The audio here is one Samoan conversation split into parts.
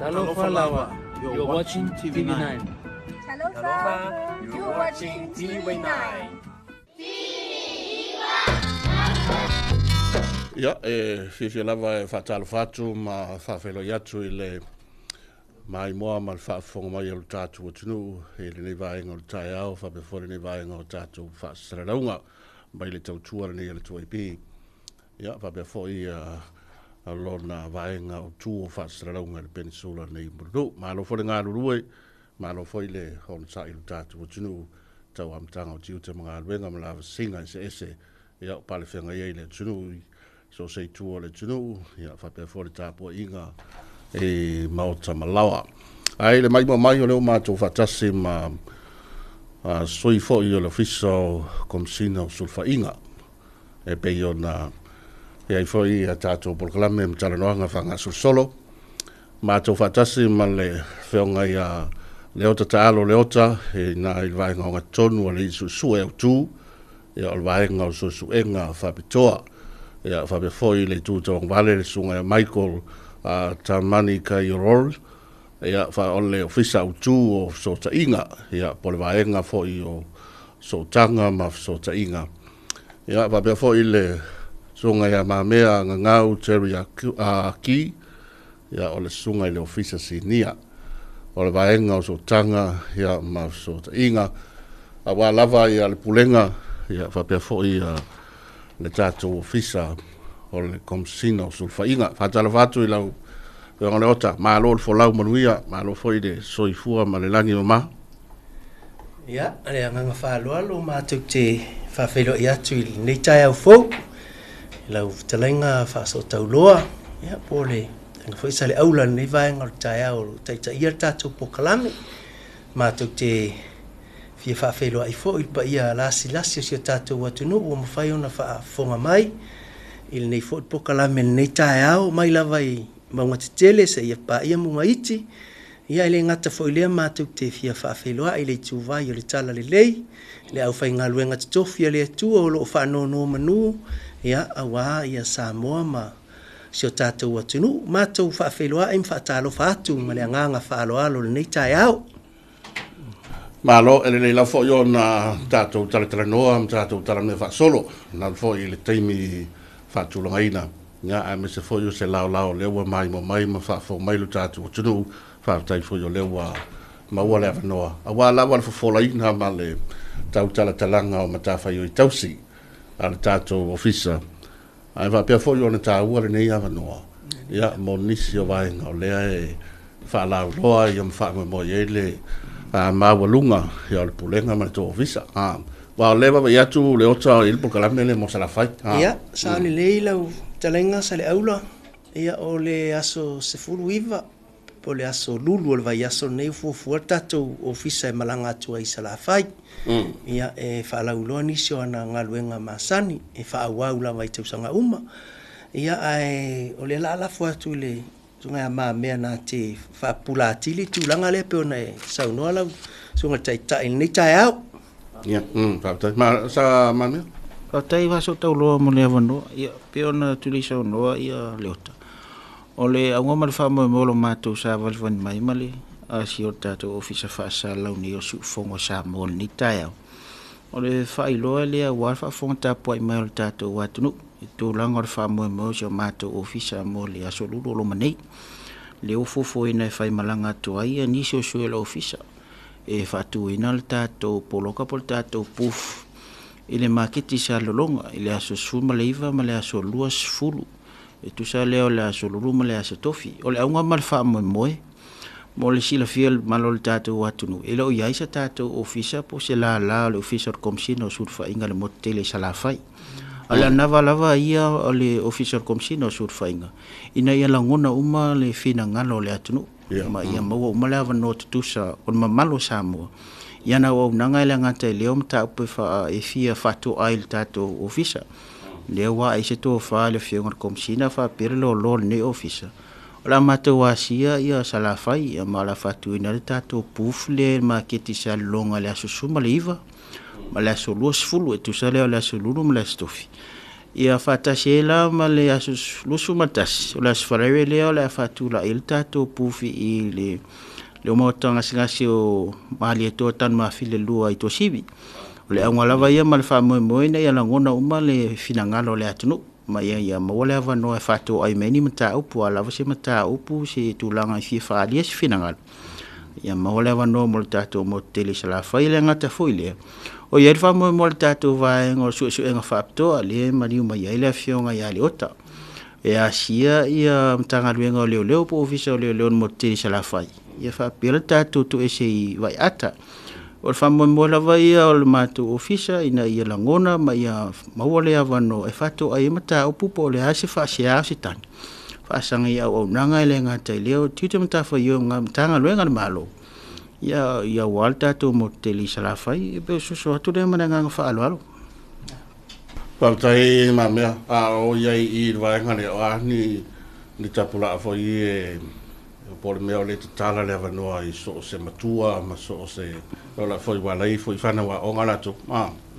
Talofa lava, you're watching TV9. Talofa, you're watching TV9. Ia, e fiafia lava e faatalofa atu ma faafeiloai atu i le maimoa ma le faafofoga mai o le tatou atunuu i lenei vaega o le taeao faapea foi lenei vaega o tatou faasalalauga mai le tautua lenei a le 2AP. Ia, faapea foi lona vaega o tu o faasalalauga i le Penisula nei i Mulinuu. Malo foi le galulue, malo foi le onosai i le tatou atunuu tau amataga o tiute ma galuega ma lavasiga eseese ia o palefeagai ai le atunuu i so o se itu o le atunuu, ia faapea foi le tapuaiga i maota ma laoa. Ae i le maimoa mai o lea ua matou faatasi ma sui foi o le Ofisa o Komesina o Sulufaiga e pei ona i ai foi a tatou polokalame ma talanoaga faagasolosolo. Matou faatasi ma le afioga ia Leota Taalo Leota i ina i le vaega ogatotonu o le Suesue Autu, ia o le vaega o suesuega faapitoa. Ia faapea foi i le itu tauagavale le susuga ia Michael Tamani Kaiorol, ia o le Ofisa Autu o Fesootaiga, ia po o le vaega foi o Sootaga ma Fesootaiga. Ia faapea foi le susuga ia Mamea Gagau Terry Aki, ia o le susuga i le Ofisa Sinia o le vaega o Sootaga ia ma Fesootaiga, aua lava ia le Pulega ia faapea foi le tatou Ofisa o le Komesina o Sulufaiga. Faatalofa atu i lau Afioga Leota, malo le folau manuia, malo foi le soifua ma le lagi mama. Ia, le agaga faaaloalo matou te faafeiloai atu i lenei taeao fou i lau fetalaiga faasootauloa, ia po o le fetalaiga foi Saleaula i lenei vaega o le taeao o lo o taitaia le tatou polokalame. Matou te fia faafeiloai foi i le paia lasilasi o si o tatou atunuu ua mafai ona faafofoga mai i lenei foi polokalame i lenei taeao, mai lava i mauga tetele seia paia mauga iti. Ia e le gata foi i lea, matou te fia faafeiloai i le ituvai o le Talalelei, le aufaigaluega totofi a le Atua o lo o faanonomanu, ia, aua ia Samoa ma si o tatou atunuu. Matou faafeiloai ma faatalofa atu ma le agaga faaaloalo i lenei taeao. Malo, e lelei lava foi ona tatou talatalanoa ma tatou talamea faasolo, nalo foi i le taimi faatulagaina, ia, aemaise foi o se laolao o lea ua maimoa mai ma faafofoga mai lo tatou atunuu. Faafetai foi o lea ua maua le avanoa, aua lava le fofolaina ma le tautalatalaga o matafaioi tausi a le tatou ofisa, ae faapea foi ona taua lenei avanoa ia mo nisi o vaega o lea e faalauloa ia ma faamoemoe i ai le maualuga ia o le Pulega ma le tou ofisa. Aua o lea e vaavaai atu Leota i le polokalame lea mo Salafai. Ia, sao lelei lau fetalaiga Saleaula, ia o le aso 19 po o le aso Lulu o le vaiaso lenei ua fuafua le tatou ofisa e malaga atu ai i Salafai. Ia, e faalauiloa nisi o ana galuega masani e faaauau lava i tausaga uma. Ia, ae o lea o le a lafo atu i le susuga ia Mamea na te faapupula atili le tulaga lea pei ona e saunoa lau susuga i le Taitai i lenei taeao. Ia, faafetai. Ma, sa Mamea? Faafetai Faasootauloa mo le avanoa. Ia, pei ona tulei saunoa ia Leota, o le auga ma le faamoemoe o lo matou savalivali mai ma le asia o le tatou Ofisa Faasalalau nei o Siufogo o Samoa i lenei taeao, o le faailoa lea aua le faafofoga tapuai mai o le tatou atunuu i tulaga o le faamoemoe o si o matou Ofisa mo le aso Lulu o loma nei. Lea ua fuafuaina e faimalaga atu ai ia nisi o sui o le Ofisa e faatuina le tatou poloka po o le tatou booth i le maketi i Salelologa i le aso 19 ma le aso 20, e tusa lea o le aso Lulu ma le aso Tofi. O le auga ma le faamoemoe mo le silafia e le mamalu o le tatou atunuu, e le o i ai se tatou ofisa po o se lala o le Ofisa o le Komesina o Sulufaiga i le motu tele i Salafai. A o le anava lava ia o le Ofisa o le Komesina o Sulufaiga ina ia lagona uma le finagalo o le atunuu ma ia maua uma le avanoa tutusa o le mamalu o Samoa i ana auaunaga, e le gata i lea o mataupu e fia faatoa i le tatou ofisa. Lea ua ae se tofa i le afioga i le Komesina faapea le loaloa o lenei ofisa, o le a matou asia ia Salafai ma o le a faatuina le tatou booth lea i le maketi i Salelologa i le aso 19 ma le aso 20, e tusa lea o le aso Lulu ma le aso Tofi. Ia faatasi ai la ma le aso 21, o le aso Faraire lea o le a faatula'i ai le tatou pufi i le le maota gasegase o Malietoa Tanumafili 2 i Tuasivi. O le auga lava ia ma le faamoemoe ina ia lagona uma le finagalo o le atunuu ma ia maua le avanoa e faatoai mai ai ni mataupu, a lava se mataupu se tulaga e fia faaalia se finagalo, ia maua le avanoa mo le tatou motu tele i Salafai. E le gata foi i lea, o i ai le faamoemoe o le tatou vaega o suesuega faapitoa lea e maliu mai ai le afioga ia Leota e asia ia Matagaluega o Leoleo po o Ofisa o Leoleo o le motu tele i Salafai, ia faapea le tatou toese i Vaiata. O le faamoemoe lava ia o le matou ofisa ina ia lagona ma ia maua le avanoa e faatoai ai mataupu po o le a se faasea o se tagi faasaga i auaunaga, e le gata i lea o tiute ma matafaioi o Matagaluega a le Malo, ia aua le tatou motu tele i Salafai. E pei o soso atu lea ma le agaga faaaloalo. Faafetai Le Mamea, a o i ai i le vaega lea, o a ni tapulaa foi e po o le mea o le tatala le avanoa i so o se matua ma so o se o la foi ua lai foi fanau aoga latou.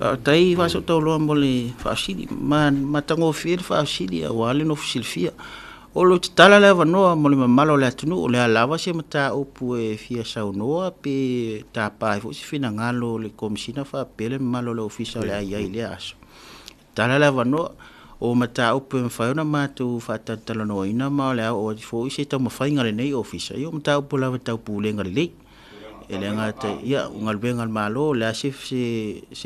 Faafetai Faasootauloa mo le faafesili. Ma matagofie le faafesili aua le nofo silafia. O lo o tatala le avanoa mo le mamalu o le atunuu, o le a lava se mataupu e fia saunoa pe tapa ai foi se finagalo o le Komesina faapea le mamalu o le Ofisa o le a i ai i lea aso. Tatala le avanoa o mataupu e mafai ona matou faatalatalanoaina ma o le a oo atu foi se taumafaiga a lenei ofisa, ia o mataupu lava tau pulega lelei. E le gata ia o galuega a le Malo, o le a se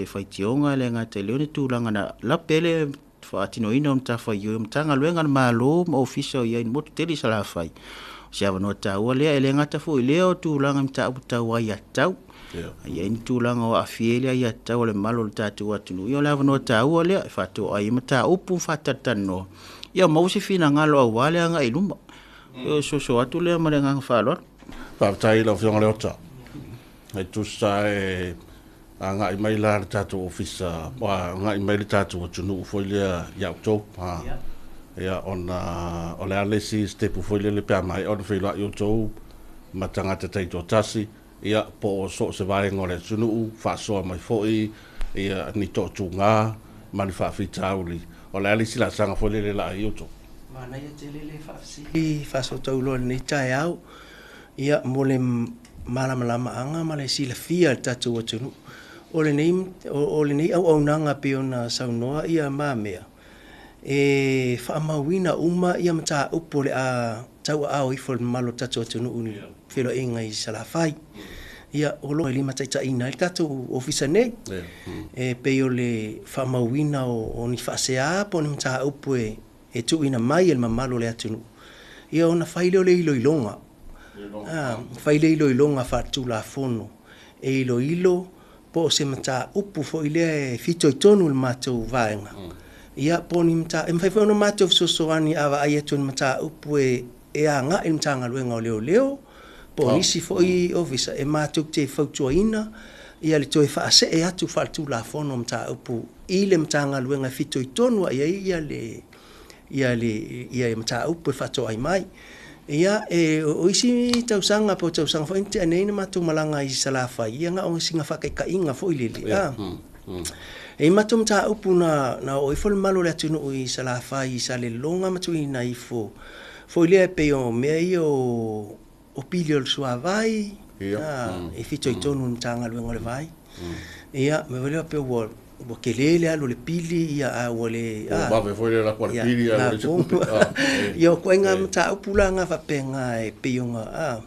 faitioga, e le gata i lea o ni tulaga na lape ai le faatinoina o matafaioi o Matagaluega a le Malo ma Ofisa o i ai i le motu tele i Salafai. O se avanoa taua lea, e le gata foi i lea o tulaga i mataupu tau aiatatau. I ai ni tulaga o aafia ai le aiatatau a le mamalu o le tatou atunuu, ia o le avanoa taua lea e faatoai ai mataupu ma faatalatalanoa, ia maua se finagalo aua le agai i luma. O soso atu lea ma le agaga faaaloalo. Faafetai i lau Afioga Leota. E tusa e agai mai la le tatou ofisa, agai mai le tatou atunuu foi lea ia outou. Ia, ona o le a le isi stepu foi lele pe a maea ona feiloai outou ma tagata taitoatasi, ia po o so o se vaega o le atunuu, faasoa mai foi ia ni toatuga ma ni faafitauli. O le a le isi laasaga foi lele la ai outou? Manaia tele le faafesili Faasootauloa i lenei taeao, ia mo le malamalamaaga ma le silafia e le tatou atunuu. O lenei auaunaga pei ona saunoa ia Mamea, e faamauina uma ia mataupu o le a tauaao ifo i le mamalu o le tatou atunuu i feiloaiga i Salafai. Ia o lo o limataitaiina ai le tatou ofisa nei. E pei o le faamauina o ni faasea po o ni mataupu e tuuina mai e le mamalu o le atunuu. Ia ona fai lea o le iloiloga. Fai le iloiloga faaletulafono e iloilo po o se mataupu foi lea e fitoitonu i le matou vaega. Ia po o ni mataupu, e mafai foi ona matou fesoasoani a vaai atu i ni mataupu e agai i le Matagaluega o Leoleo po o nisi foi ofisa e matou te fautuaina ia le toe faasee atu faaletulafono mataupu i le Matagaluega e fitoitonu i ai ia le mataupu e faatoai mai. Ia o isi tausaga po o tausaga foi na tea nei na matou malaga i Salafai, ia na o sina faataitaiga foi lele. E i matou mataupu na oo ifo le mamalu o le atunuu i Salafai i Salelologa ma tuuina ifo foi lea e pei o mea ia o pili o le suavai, e fitoitonu i le Matagaluega o le Vai. Ia mea foi lea pei ua tele le alu o le pili, ia a ua le Ua vave foi le lako a le pili ae ua leai se tupe. Ia o ituaiga mataupu la na faapena e pei ona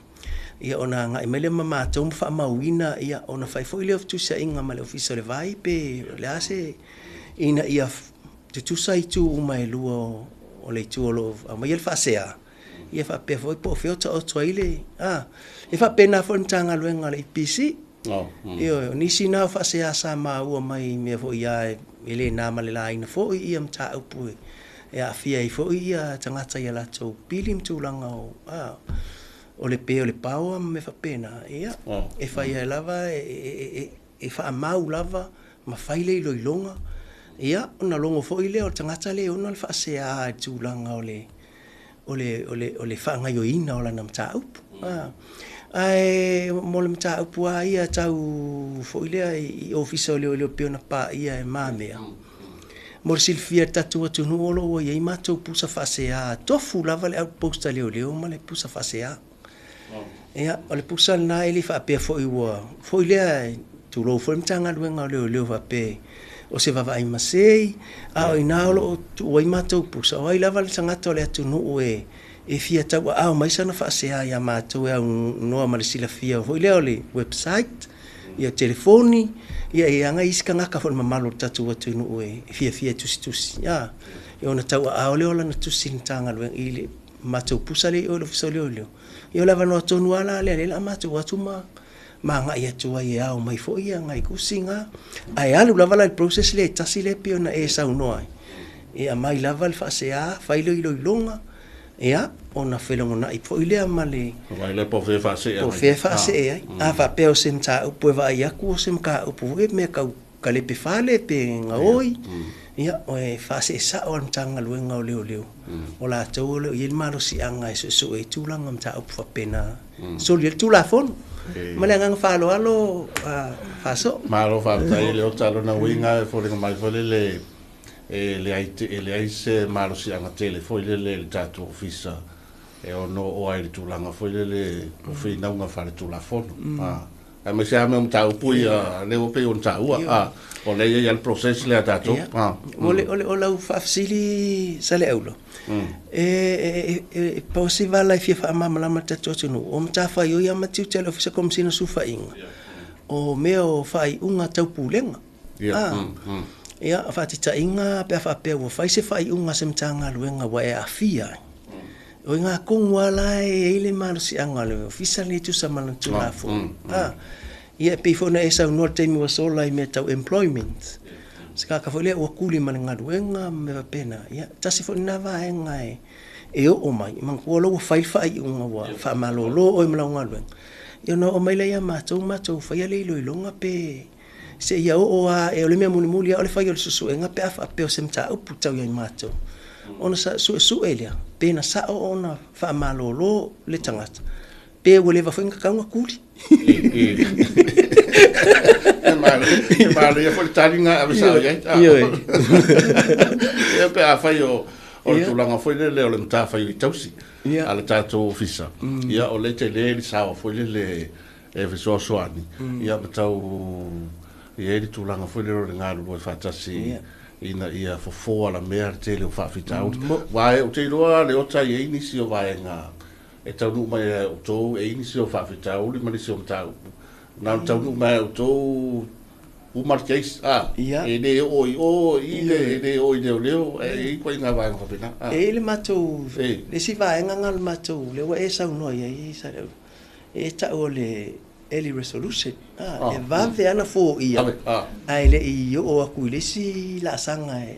ia ona agai mai lea ma matou ma faamauina, ia ona fai foi lea o fetusiaiga ma le Ofisa o le Vai pe o le a se ina ia tutusa itu uma e lua o le itu o lo o aumaia le faasea, ia faapea foi po o fea o taoto ai le e faapena foi le Matagaluega a le EPC. Ioe, o nisi na o faasea sa maua mai mea foi e le na ma le laina foi ia mataupu e aafia ai foi ia tagata i a latou pili ma tulaga o le pe o le power ma mea faapena. Ia e fai ai lava e faamau lava ma fai le iloiloga, ia ona logo foi lea o le tagata le ona le faasea i le tulaga o le faagaoioiga o lana mataupu. Ae mo le mataupu lava ia tau foi lea i ofisa o leoleo pei ona paia e Mamea. Mo le silafia e le tatou atunuu o lo o ua i ai matou pusa faasea, tofu lava le outpost a leoleo ma le pusa faasea. Ia, o le pusa lena e le faapea foi ua foi lea, tulou foi le Matagaluega o Leoleo faapea o se vaavaai masei, a o i ina o lo o tuu ai matou pusa, o ai lava le tagata o le atunuu e fia tauaao mai sana faasea ia matou e aunoa ma le silafia foi lea o le website, ia telefoni, ia e aga isi tagata foi le mamalu o le tatou atunuu e fiafia e tusitusi, ia ona tauaao lea o lana tusi i le Matagaluega i le matou pusa lea i o i le Ofisa o Leoleo. Ia o le avanoa tonu lava la lea o lea o le a matou o atu ma agai atu ai e ao mai foi ia nai tusi na, ae alu lava la i le process lea e tasi lea e pei ona e saunoa ai, e aumai lava le faasea, fai le iloiloga, ia ona felogonai foi lea ma le Vai le po fe faasee po fea faasee ai. A faapea o se mataupu e vaai atu o se mataupu foi mea tau kalepe fale pe gaoi, ia e faasee sao a le Matagaluega o Leoleo, o latou o lo o i ai le malosiaga e suesue ai tulaga mataupu faapena, soli ai le Tulafono. Ma le agaga faaaloalo Faaso. Malo faafetai le ota lona uiga e foliga mai foi lele e leai se malosiaga tele foi lele le tatou ofisa e ono oo ai le tulaga foi lele o finauga faale-tulafono. Aemaise lava mea o mataupu ia lea ua pei ona taua. O lea e i ai le process lea a tatou. O lau faafesili Saleaula, e pau se vala e fia faamalamalama le tatou atunuu, o matafaioi lava ma tiute a le Ofisa Komesina o Sulufaiga, o mea o faaiuga tau pulega. Ia, faatitaiga pe a faapea ua fai se faaiuga a se Matagaluega ua e aafia ai. O i ngā tonu lava la e i ai le malosiaga o le ofisa lenei e tusa ma lana Tulafono. Ia e pei foi ona e saunoa i le taimi ua sola i mea tau employment. Se tagata foi lea ua tuli ma le galuega ma mea faapena. Ia, tasi foi lena vaega e oo mai, manatua o la ua fai le faaiuga ua faamalolo oe ma lau galuega. Ia ona oo mai lea ia matou, matou faia le iloiloga pe seia oo lava, o le mea mulimuli lava o le fai o le suesuega pe a faapea o se mataupu tau ia i matou. Ona suesue lea, pe na sao ona faamalolo le tagata, pe ua leva foi ona tatau ona tuli. E manaia foi le tali na ave sao i ai. Ia pe a fai o le tulaga foi lele o le matafaioi tausi a le tatou ofisa, ia o lea tele le sao foi lele e fesoasoani, ia ma tau i ai le tulaga foi lele o le galulue faatasi ina ia fofo alamea le tele o faafitauli. Aua ou te iloa le ota i ai nisi o vaega e taunuu mai ai outou, e i ai nisi o faafitauli ma nisi o mataupu. Na ona taunuu mai ai outou uma le case, e le oo i o, i le, e le oo i leoleo, e i ai ituaiga vaega faapena. E i ai le matou, le isi vaega lena o le matou, lea ua e saunoa i ai Saleaula, e tau o le early resolution, e vave lava ona foia, ae le i oo atu i le isi laasaga e,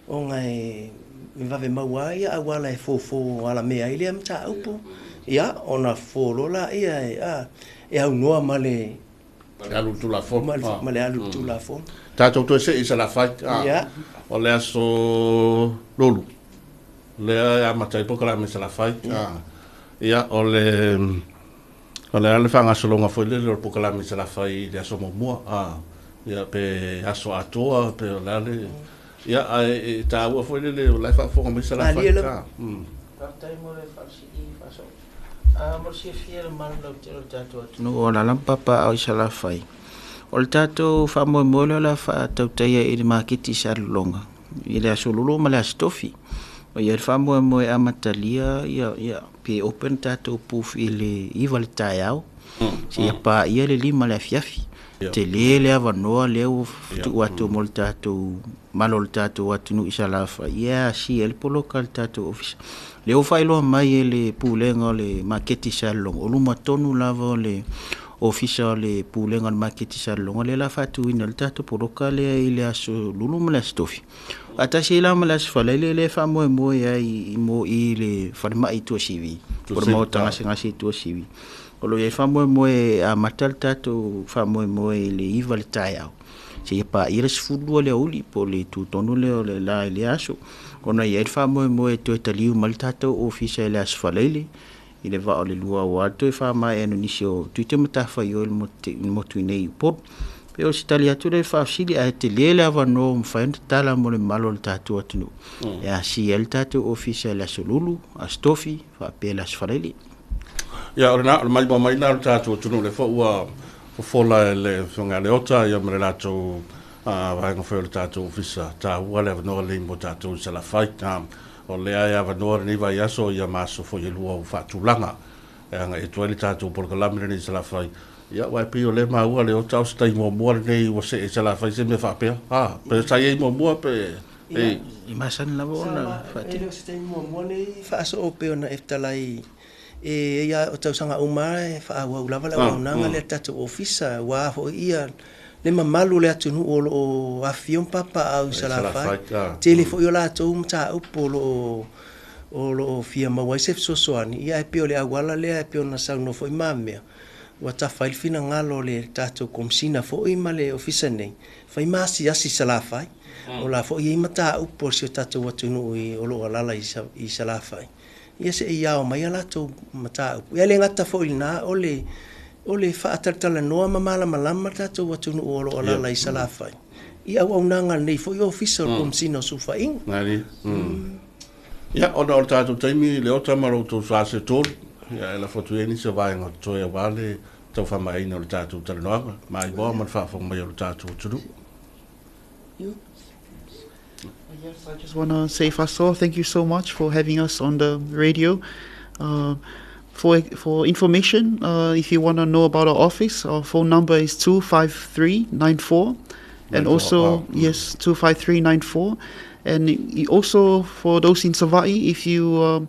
ona e vave maua ai auala e fofo alamea ai lea mataupu, ia ona fofo loa laia e aunoa ma le alu Tulafono. Ma le alu Tulafono. Tatou toe see i Salafai. O le aso Lulu lea e amata ai polokalame i Salafai. Ia, o le a le faagasologa foi lele o le polokalame i Salafai i le aso muamua. Ia, pe aso atoa, pe o le a le... Ia, ae e taua foi lele o la e faafofoga mai Salafai. Faafetai mo le faafesili Faaso. Mo le silafia e le mamalu lautele o le tatou atunuu o alaala ma papaaao i Salafai, o le tatou faamoemoe lea o le a faatautaia i le maketi i Salelologa i le aso Lulu ma le aso Tofi. O i ai le faamoemoe e amatalia ia pe open tatou booth i le 9 le taeao seia paia le 5 le afiafi. Tele le avanoa lea ua tuu atu mo le tatou malo o le tatou atunuu i Salafai, ia asia ai le poloka a le tatou ofisa. Lea ua faailoa mai e le pulega o le maketi i Salelologa, o luma tonu lava o le ofisa o le pulega o le maketi i Salelologa, lea o le a faatuina ai le tatou poloka lea i le aso Lulu ma le aso Tofi. Faatasi ai la ma le aso Faraile lea e faamoemoe ai mo i le falemai i Tuasivi, po o le maota gasegase i Tuasivi. O lo o i ai faamoemoe e amata le tatou faamoemoe i le 9 le taeao, seia paia le 12 le aoauli po o le tutonu lea o le la i le aso. Ona i ai le faamoemoe e toe taliu mai le tatou ofisa i le aso Faraile, i le vaa o le 2 aua le toe faamaea nisi o tiute ma matafaioi i le motu nei i Upolu. Pei o se tali atu lea i le faafesili, ae tele le avanoa ua mafai ona tatala mo le mamalu o le tatou atunuu e asia ai le tatou ofisa i le Aso Lulu, Aso Tofi, faapea le Aso Faraile. Ia, o lena, o le maimoa mai lena o le tatou atunuu, lea foi ua fofola e le Afioga ia Leota ia ma le latou vaega foi o le tatou ofisa. Taua le avanoa lenei mo tatou i Salafai. O lea e avanoa lenei vaiaso ia ma aso foi e lua ua faatulaga e agai atu ai le tatou polokalame lenei i Salafai. Ia, aua e pei o lea e maua Leota o se taimi muamua lenei ua see i Salafai se mea faapea. A, pe sa i ai muamua pe... Ia, e masani lava ona faatino. E le o se taimi muamua lenei faasoo pei ona e fetalai e ia o tausaga uma lava e faaauau lava le auaunaga lea a le tatou ofisa, aua foi ia le mamalu o le atunuu o lo o afifio ma papaaao i Salafai. Tele foi o latou mataupu o lo o o lo o fia maua ai se fesoasoani, ia ae pei o le auala lea e pei ona saunoa foi Mamea, ua tafa ai le finagalo o le tatou Komesina foi ma le Ofisa nei, fai ma asiasi i Salafai. O la foi e i ai mataupu a si o tatou atunuu o lo o alaala i Salafai, ia se i ao mai a latou mataupu. Ia e le gata foi i lena, o le o le faatalatalanoa ma malamalama le tatou atunuu o lo o alaala i Salafai i auaunaga a lenei foi Ofisa o le Komesina o Sulufaiga. Ia, ona o le tatou taimi, Leota ma lo outou sa se tolu, ia e lafo atu ia nisi o vaega o totoe aua le tau faamaeaina o le tatou talanoaga, maimoa ma le faafofoga mai o le tatou atunuu. Yes, I just want to say Faso, thank you so much for having us on the radio. For, for information, if you want to know about our office, our phone number is 25394. And also, yes, 25394. And also for those in Savai'i, if you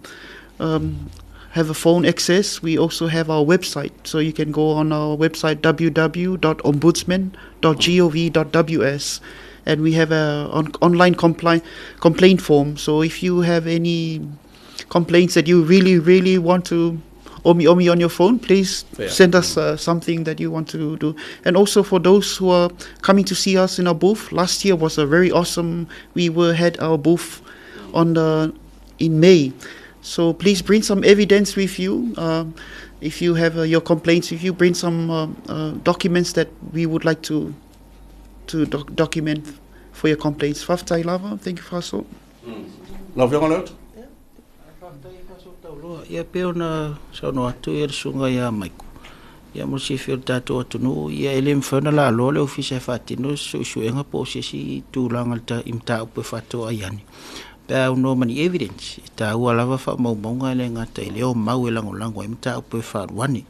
have a phone access, we also have our website. So you can go on our website, www.ombudsman.gov.ws, and we have a online complaint form. So if you have any complaints that you really, really want to omi omi on your phone, please send us something that you want to do. And also for those who are coming to see us in our booth, last year was a very awesome. We were had our booth on the in May. So please bring some evidence with you. If you have your complaints, if you bring some documents that we would like to to doc document for your complaints. Faafetai lava. Thank you, Faso. Lau Afioga Leota. Faafetai Faso Tauloa. Ia pei ona saunoa atu ia le susuga ia Maiko, ia mo le silafia o le tatou atunuu, ia e le mafai ona laloa le ofisa e faatino se suesuega po o se isi tulaga i mataupu e faatoai ane pe a aunoa ma ni evidence. E taua lava faamaumauga e le gata i lea o mau e lagolago ai mataupu e faalu ane.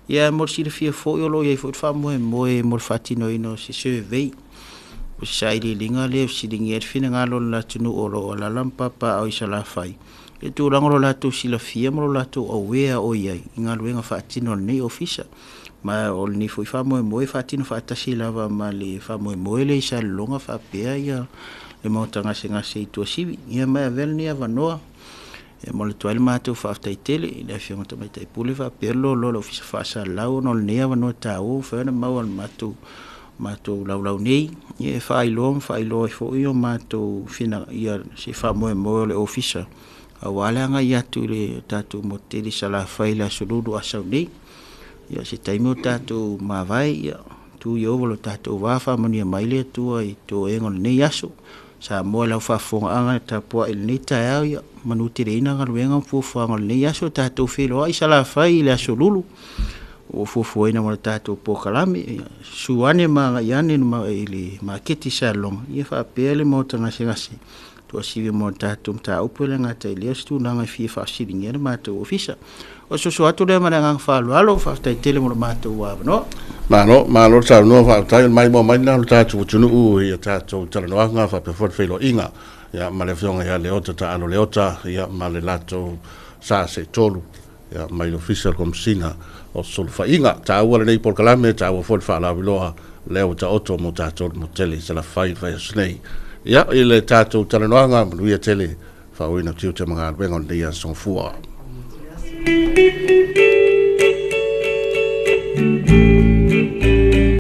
Ia mo le silafia foi o lo o i ai foi le faamoemoe mo le faatinoina o se survey o se sailiiliga lea e fesiligia ai le finagalo o le atunuu o lo o alaala ma papaaao i Salafai i le tulaga o lo latou silafia ma lo latou aware o i ai i galuega faatino a lenei ofisa. Ma o lenei foi faamoemoe e faatino faatasi lava ma le faamoemoe lea i Salelologa faapea ia le Maota Gasegase i Tuasivi. Ia ma e avea lenei avanoa e momoli atu ai le matou faafetai tele i le Afioga Tamaitai Pule faapea le loaloa o le Ofisa Faasalalau ona o lenei avanoa taua ua mafai ona maua e le matou matou laulau nei ia e faailoa ma faailoa ai foi o matou fina ia se faamoemoe o le Ofisa aua le agai atu i le tatou motu tele i Salafai i le Aso Lulu Asau nei. Ia se taimi o tatou mavae ia tu i ova lo tatou va faamanuia mai le Atua i toega o lenei aso. Samoa i lau faafofogaaga e tapuai i lenei taeao, ia manuteleina galuega ma fuafuaga o lenei aso. Tatou feiloai i Salafai i le Aso Lulu ua fuafuaina mo le tatou polokalame. Ia, susu ane ma agai ane i le maketi i Salelologa, ia faapea le maota gasegase Tuasivi mo le tatou mataupu e le gata i lea o se tulaga e fia faafesiligia le matou ofisa. O se soso atu lea ma le agaga faaaloalo, faafetai tele mo le matou avanoa. Malo, malo le saunoa, faafetai. O le maimoa mai lena o le tatou atunuu i a tatou talanoaga faapea foi le feiloaiga ia, ma le Afioga ia Leota Taalo Leota ia, ma le latou sa seetolu ia, mai le Ofisa o le Komesina o Sulufaiga. Taua lenei polokalame, taua foi le faalauiloa lea ua taoto mo tatou le motu tele i Salafai i le vaiaso nei. Ia, i le tatou talanoaga, manuia tele, faauuina tiute ma galuega o lenei aso gafua.